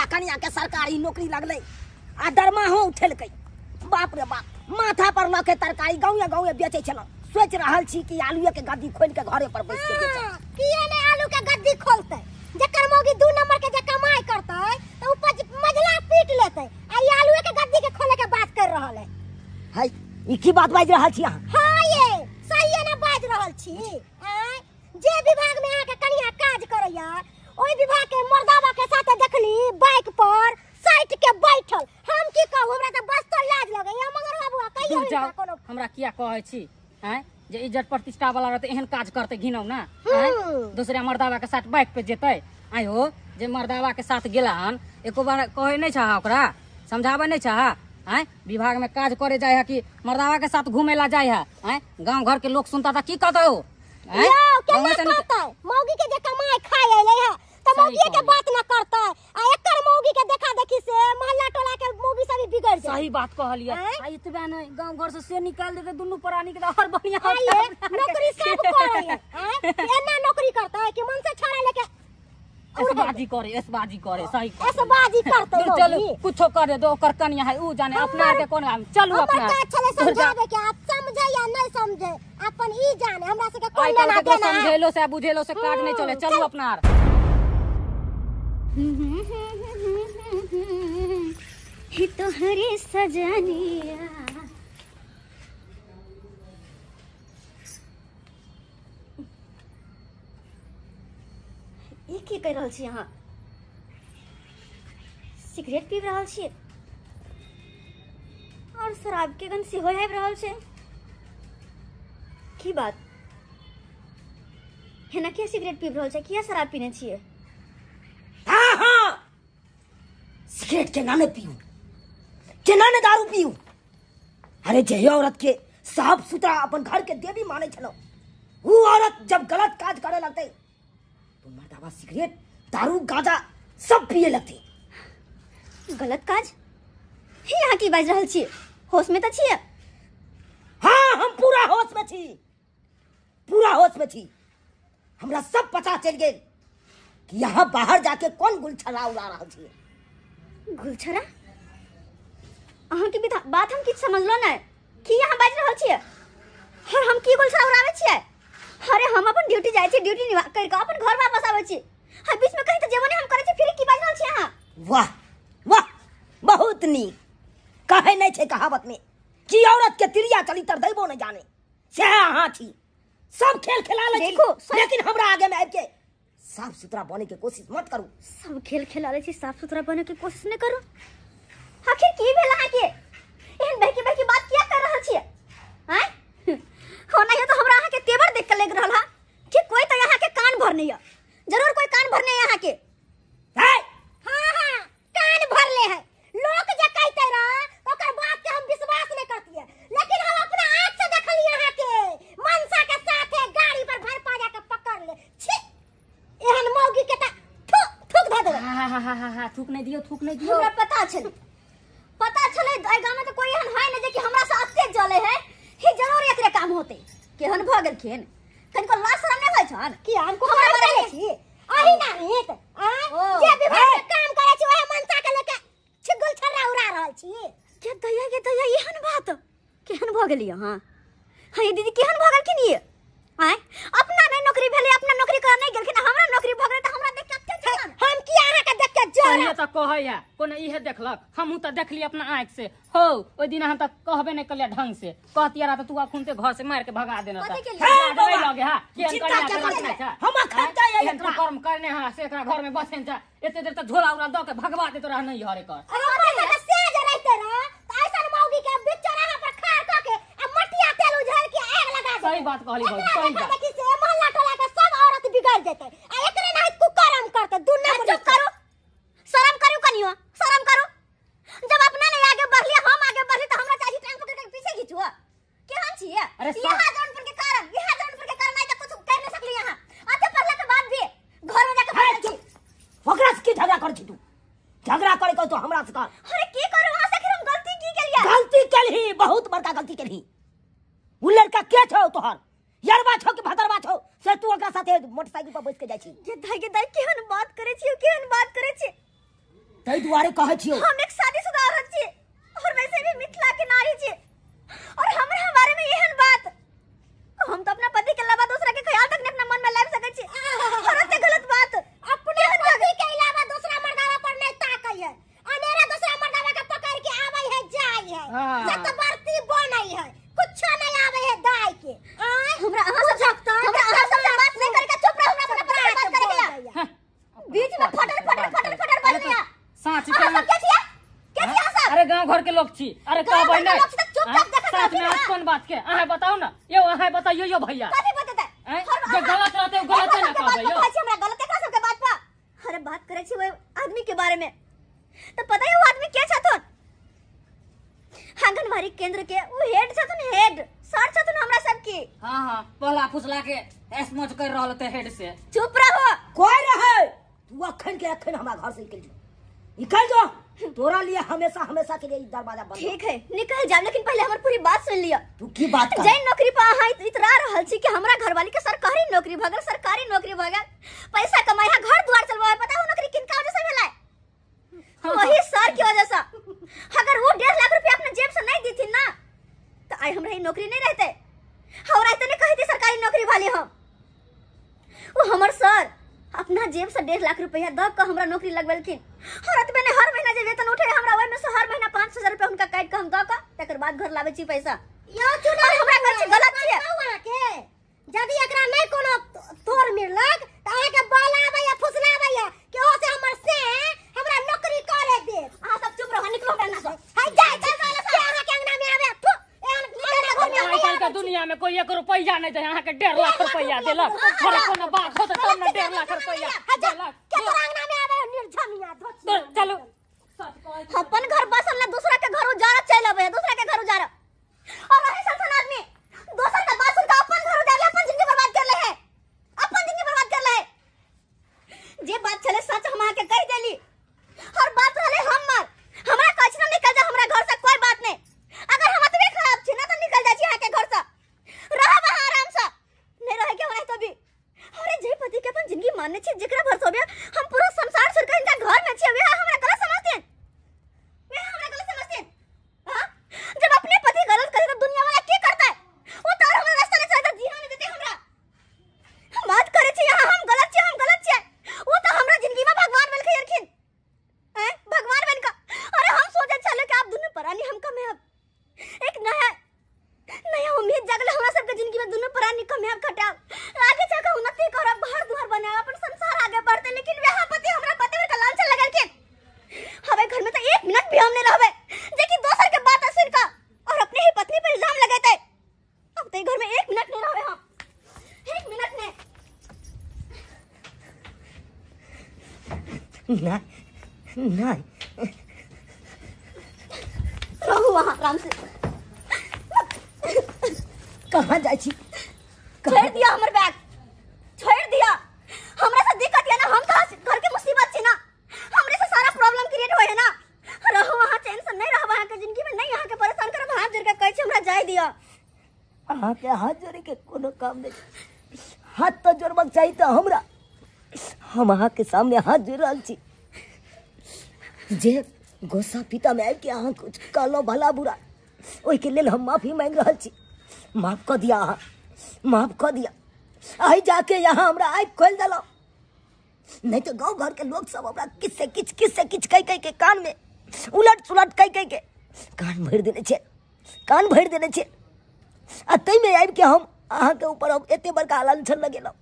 हमरा कनिया के सरकारी नौकरी लगलै आ दरमाहो उठेलकै। बाप रे बाप, माथा पर लऽ के तरकारी गाँवे गाँवे बेचै छलहुँ। सोचि रहल छी कि आलूए के गद्दी खोलि के घरे पर बैस के बेचब। किए ने आलू के गद्दी खोलतै? जकर मौगी 2 नंबर के जे कमाई करतै त ऊपर मझला पीट लेतै आ ई आलूए के गद्दी के खोले के बात कर रहल है। है ई की बात बाजि रहल छी अहाँ? हां ये सही है ना बाजि रहल छी। आय जे विभाग में अहाँ के कनिया काज करैया ओहि विभाग के मर्दावा के साथ देखली बाइक पर साइट के बैठल। हम की कहू, हमरा त बस तो लाज लगैया। मगर बाबू कहियो जाओ कोनो हमरा किया कहै छी हैं जे इज्जत प्रतिष्ठा वाला रहते एहन काज करते घिनौ ना। हैं दूसरे मर्दावा के साथ बाइक पे जेतै। आइ हो जे मर्दावा के साथ गेला हन एको बार कहै नहीं छा ओकरा, समझाबै नहीं छा। हैं विभाग में काज करे जाय है कि मर्दावा के साथ घूमे ला जाय है? हैं गांव घर के लोग सुनता था की कहता हो? हैं केना कहतै? मौगी के जे कमाई खाय अइलै है त मौगी के बात न करतै आ एकर मौगी के देखा देखी से मोहल्ला टोला के मौगी सब बिगड़ जाय। सही बात कहलियै। आ इतबे नै गांव घर से से निकाल देते दुनू प्राणी के और बढ़िया होतै। नौकरी सब करै है। एना नौकरी करतै कि मन से छाड़ा लेके ऐसबाजी करे, ऐसबाजी करे। सही ऐसबाजी करतै। चलू कुछो करे दो, ओकर कनिया है ऊ जाने अपना के कोन काम। चलू अपना हमर का छले समझावे के आप समझे या नहीं समझे अपन ई जाने, हमरा से के कोन लेना देना। समझेलो से बुझेलो से काज नहीं चले। चलू अपना। ही तोहरे सजनिया ई की कर रहल छी अहाँ? सिगरेट पीब रहल छी और शराब के गंध सेहो आबि रहल छै। की बात हेना किया सिगरेट पीब रहल छै, किया शराब पीने छियै? हाँ हाँ सिगरेट केना ने पीऊ, केना ने दारू पीऊ। अरे जे औरत के साफ सुथरा अपन घर के देवी माने छलो ऊ औरत जब गलत काज करे लगते तो मर्दावा सिगरेट दारू गांजा सब पिए लगते। गलत काज? हे यहाँ की बाजि रहल छी? होश में त छियै? हाँ हम पूरा होश में छी, पूरा होश में छी। हमरा सब पता चल गेल कि यहाँ बाहर जाके कौन गुलछड़ा उड़ा रहल छी। गुलछड़ा? अहाँ के बात हम किछु समझलो नहीं। की यहाँ बाजि रहल छियै? और हम की गुलछड़ा उड़ाबै छियै? अरे हम अपन ड्यूटी जाइ छी, ड्यूटी निभा कर के अपन घर वापस आबै छी। हर बीच में कहीं तो जेबो नहीं हम करै छी, फिर की बाजि रहल छी अहाँ? वाह वाह बहुत नीक। कहे नहीं छै कहावत में कि औरत के तिरिया चलितर दैबो नहीं जाने, सएह अहाँ छी। सब खेल खेला लै छी लेकिन हमरा आगे में आबि के साफ सुथरा बने के कोशिश मत करू। सब खेल खेला लै छी, साफ सुथरा बने के कोशिश नहीं करू। आखिर की भेल अहाँ के? एहन बहकी बहकी बात किया कर रहल छियै? आँय हो नहीं तो हमरा अहाँ के तेवर देख के लग रहल है कि कोई तो यहाँ के कान भरने है। जरूर कोई कान भरने है यहाँ के। है हाँ हाँ कान भरले है। लोग जे कहते रह ओकर बात के हम विश्वास नहीं करती है, लेकिन हम अपना आँख से देखली यहाँ के मनसा के साथे गाड़ी पर भर पा जाके पकड़ ले। छी एहन मौगी के त थूक थूक धऽ देबै। हां हां हां हां थूक नहीं दियो, थूक नहीं दियो। हमरा पता छल, पता छलै एहि गांव में तो कोई एहन है नहीं जे कि हमरा से अत्ते जले है। ही जरूर एकरे काम होते। केहन भ गेलखिन, कनिको लाज शरम नहीं होइ छन कि हम हमरा बारे छी अही ना हित। आ जे विभाग के काम करै छी ओहे मनसा के लेके छिगुल छर्रा उड़ा रहल छी। के दया के दया एहन बात केहन भ गेली अहाँ? हां ये दीदी केहन भ गेलखिन ये? आय अपना नहीं नौकरी भेलै, अपना नौकरी कर नहीं गेलखिन, हमरा नौकरी भ गेलै त हमरा देख के अत्ते जलन। हम की अहाँ के देख के जलन? त कहैया कोनो इहे देखलक, हमहू त देखली अपना आँख से। हो ओइ दिन हम त कहबे नहीं कलिया ढंग से, कहतिया रहा त तू अखुनते घर से मार के भगा देना था। नहीं लगे हां चिंता के कर हम अखन जाय एकरा कर्म करने हां से एकरा घर में बसेन जा। एते देर त झोला उड़ा द के भगवा दे तोरा नहीं हरे कर। अरे के से जे रहते रह त ऐसन मौगी के बीच चौराहा पर खाड़ क के आ मटिया तेल उझल के आग लगा दे। सही बात कहली भाई, सही बात। देखी से मोहल्ला टोला के सब औरत बिगड़ जेतै आ एकरे नहीं कुकर्म करते। दुन्ना चुप करो, शर्म करू कनियो, शर्म करू। जब अपना नहीं आगे बढ़ली हम आगे बढ़ली त हमरा चाची टांग पकड़ के पीछे खींचुआ। केहन छियै? यहाँ जौनपुर के कारण, यहाँ जौनपुर के कारण आई त कुछ कर नहीं सकली। यहाँ आते पढ़ला के बाद भी घर में जाके बैठ छी। ओकरा से की झगड़ा कर छी तू? झगड़ा करे को तो हमरा से कर। अरे की करू वहां से? आखिर हम गलती की केलियै? गलती केलही, बहुत बड़का गलती केलही। उ लड़का के छौ तोहर? यरबा छौ कि भदरबा छौ से तू ओकरा साथे मोटरसाइकिल पर बैस के जाइ छी? गे दाई केहन बात करै छी, केहन बात करै छी? त ताहि दुआरे कहै छियौ। हम एक शादीशुदा औरत छी और वैसे भी मिथिला के नारी छी और हमरा बारे में एहन बात, हम तो अपना पति के अलावा दूसरा के ख्याल तक नहीं अपना मन में ला सकै छी। और एते गलत बात, अपने पति के अलावा दूसरा मर्दावा पर नहीं ताकै है, अनेरा दूसरा मर्दावा के पकड़ के आबै है जाय है, जतबरती बनै है, कुछ नहीं आबै है दाई के। हमरा अहाँ सब हमरा अहाँ सब से बात नहीं करे के, चुप रहो, हमरा अपना पति से बात करे के। बीच में फटर फटर फटर फटर बोल लिया। साँच के सब के छियै, के छियै अहाँ सब? अरे गांव घर के लोग छी। अरे कहबै नै चुपचाप देखत साथ में कोन बात के अहाँ बताउ ना यौ, अहाँ बताइयो यौ भैया कथि बतेतै? जे गलत रहतै ओ गलत ना कहबै यौ। हमरा गलत एकरा सब के बात पर। अरे बात करै छी ओइ आदमी के बारे में त पता है वो आदमी के छथुन? आंगनबाड़ी केंद्र के वो हेड छथुन, हेड सर छथुन हमरा सब के। हां हां पहला फुसला के एसमोच कर रहल ते हेड से। चुप रहो। कोई रहे तू अखन के अखन हमरा घर से निकल जो, निकल जो, तोरा लिए हमेशा हमेशा के लिए दरवाजा बंद। ठीक है निकल जाब, लेकिन पहले हमर पूरी बात सुन लिया। तू की बात कर? जै नौकरी पर अहाँ इतरा रहल छी कि हमरा घरवाली के सरकारी नौकरी भ गेल, सरकारी नौकरी भ गेल, पैसा कमाई है, घर द्वार चलवा है, पता है नौकरी किनका वजह से भेलै? वही सर की वजह से। अगर वो 1.5 लाख रुपया अपने जेब से नहीं दीथिन ना तो आई हमरा ई नौकरी नहीं रहते, हमरा इतने कहते सरकारी नौकरी वाली हम। वो हमर सर अपना जेब से 1.5 लाख रुपया the के हमरा नौकरी लगबेलखिन। और एतबे ने हर महीना जे वेतन उठे हमरा ओहि में से हर महीना 5,000 रुपया हुनका काट के हम the के तकर बाद घर लाबै छी पैसा। यौ चुनाव हमरा घर छै गलत छै अहाँ के, यदि एकरा नहीं कोनो तोर मिललक त अहाँ के बलाबै या फुसलाबै या कि ओ से हमर से हमरा नौकरी करे दे। अहाँ सब चुप रहो, निकलो हमरा अंगना से। हाय जाय जाय से अहाँ के अंगना में आवे, थु एहन आइ काल्हि के दुनिया में कोई 1 रुपया नहीं दे, अहाँ के 1.5 लाख रुपया देलक। हमरा कोनो बात हो त तब न 1.5 लाख रुपया देलक। के तोरा अंगना में आवे निर्झमिया धोती। चलो अपन घर बसल ना दूसरा के घर उजाड़ चल आवे, दूसरा के घर उजाड़। और रहे सन आदमी दोसर का बात सुन के अपन घर उजाड़ अपन जिंदगी बर्बाद कर ले है, अपन जिंदगी बर्बाद कर ले। जे बात छले सच हम अहाँ के कह देली और बात रहले हमर, हमरा कहै छी ना निकल जा हमरा घर से, कोई बात नहीं। अगर हम अतबे खराब छी ना तो निकल जा छी अहाँ के घर से, रहब अहाँ आराम से, नहीं रहे के हमरा तो भी। अरे जे पति के अपन जिंदगी मानने छी, जेकरा भरसोबे हम पूरा संसार छोड़ के इनका घर में छी, वे हमरा गलत समझते हैं, वे हमरा गलत समझते हैं। हां जब अपने पति गलत करे तो दुनिया वाला की करता है? वो तो हमरा रास्ता नहीं चलता, जीना नहीं देते हमरा। हम बात करे छी यहां हम गलत छी, हम गलत छी, वो तो हमरा जिंदगी में भगवान बन के रखिन हैं, भगवान बन का। अरे हम सोचे चले कि आप दोनों प्राणी हम कम है, अब एक नया नया उम्मीद जागल हमरा सबके जिंदगी में, दोनों प्राणी कम है, खटाब आगे जाकर उन्नति करब, घर द्वार बनाब, अपन संसार आगे बढ़ते। लेकिन वह पति हमरा पति पर लालच लगल के हवे घर में तो 1 मिनट भी हम नहीं रहबे, जे कि दोसर के बात सुन का और अपने ही पत्नी पर इल्जाम लगाते। अब तो घर में 1 मिनट नहीं रहबे हम, 1 मिनट नहीं। ना ना रहू वहां आराम से। कहाँ जाइ छी? छोड़ दिया हमर बैग, छोड़ दिया। हमरा से दिक्कत है ना, हम तो घर के मुसीबत छी ना, हमरे से सारा प्रॉब्लम क्रिएट होय है ना। रहो वहां चैन से नहीं रहब अहाँ के जिंदगी में, नहीं अहाँ के परेशान करब, हाथ जोड़ के कहै छी हमरा जाय दिया। अहाँ के हाथ जोड़े के कोनो काम नहीं, हाथ तो जोड़बाक चाही तो हमरा, हम अहाँ के सामने हाथ जोड़ रहल छी। जे गुस्सा पिता में आबि के अहाँ कुछ कहलहुँ भला बुरा, ओहिके लेल हम माफी मांगि रहल छी। माफ कऽ दिया अहाँ, माफ कऽ दिया। आइ जाके यहाँ हमरा आँखि खोलि देलहुँ, नहीं तो गाँव घर के लोग सब हमरा किछु से किछु किछु से किछु कहि कहि के कान में उलट सुलट कहि कहि के कान भरि देने छै, कान भरि देने छै। आ ताहिमे आबि के हम अहाँके ऊपर हम एते बड़का लांछन लगेलहुँ,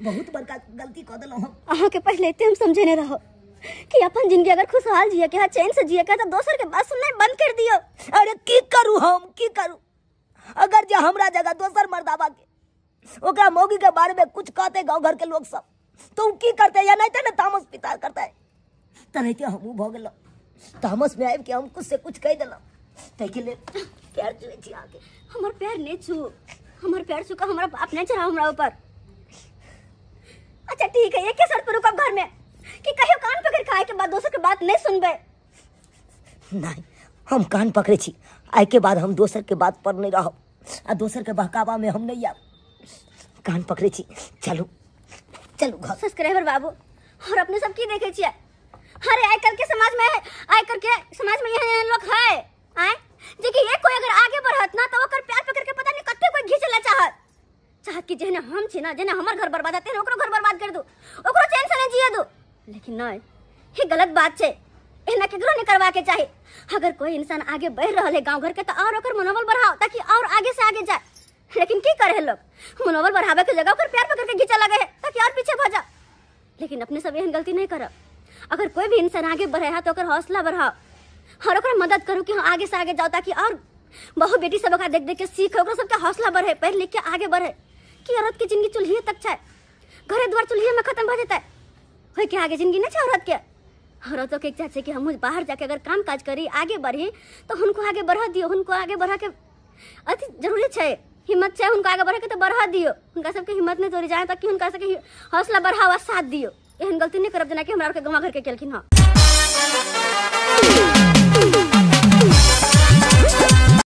बहुत बड़का गलती कऽ देलहुँ हम। अहाँ के पहले एते हम समझेने रहो कि अपन जिंदगी अगर खुशहाल जिए के है, चैन से जिए के है, तो दोसर के बात सुनना बंद कर दियो। अरे की करू हम, की करू? अगर जे हमरा जगह दोसर मर्दाबा के ओकरा मौगी के बारे में कुछ कहते गाँव घर के लोग सब तो की करते या नहीं ते ना तामस पिता करते, तनहिते हमहूँ भऽ गेलहुँ। तामस में आबि के हम कुछ से कुछ कहि देलहुँ, ताहिके लेल पैर छुए छी अहाँके। हमर पैर नहीं छू, हमर पैर छू का हमरा बाप नहीं चढ़ा हमरा ऊपर। अच्छा ठीक है, एक ही शर्त पर रुकब घर में कि कहियो कान पकड़ के आए के बाद दोसर के बात नहीं सुनबे। नहीं हम कान पकड़े छी, आइ के बाद हम दोसर के बात पर नहीं रहब आ दोसर के बहकावा में हम नहीं आब। कान पकड़े छी, चलू चलू घर। सब्सक्राइबर बाबू और अपने सब की देखे छियै? अरे आजकल के समाज में, आजकल के समाज में एहन लोग है आए जे कि एक कोई अगर आगे बढ़त ना तो ओकर प्यार पकड़ के पता नहीं कते कोई घींचला चाहत, चाहत कि जेहने हम छी ना, जेहने हमर घर बर्बाद तेहने ओकरो घर बर्बाद कर दू, ओकरो चैन से नहीं जिए दू। लेकिन नहीं, ये गलत बात छै, एना केकरो नहीं करवा के चाही। अगर कोई इंसान आगे बढ़ रहल है गांव घर के तो और ओकर मनोबल बढ़ाओ ताकि और आगे से आगे जाए। लेकिन की करे लोग, मनोबल बढ़ावे के जगह ओकर प्यार पकड़ के घींचे लगे है ताकि और पीछे भ जाओ। लेकिन अपने सब एहन गलती नहीं करब। अगर कोई भी इंसान आगे बढ़े है तो ओकर हौसला बढ़ाओ और ओकरा मदद करू कि हाँ आगे से आगे जाओ, ताकि और बहु बेटी सब ओकरा देख देख के सीख, ओकरा सबके हौसला बढ़े, पढ़ लिख के आगे बढ़े। कि औरत के जिंदगी चूल्हिए तक छै, घरे द्वार चूल्हिए में खत्म भ जेतै, होय के आगे जिंदगी नहीं छै औरत के। औरतों के इच्छा छै कि हम बाहर जाके अगर काम काज करी आगे बढ़ी तो हुनको आगे बढ़ा दियो, हुनको आगे बढ़ा के अति जरूरी छै, हिम्मत छै हुनको आगे बढ़े के तो बढ़ा दियो, हुनका सबके हिम्मत नहीं तोड़ी जाए ताकि हुनका सबके हौसला बढ़ावा साथ दियो। एहन गलती नहीं करब जेना कि हमरा आरके गाँव घर के केलखिन हँ।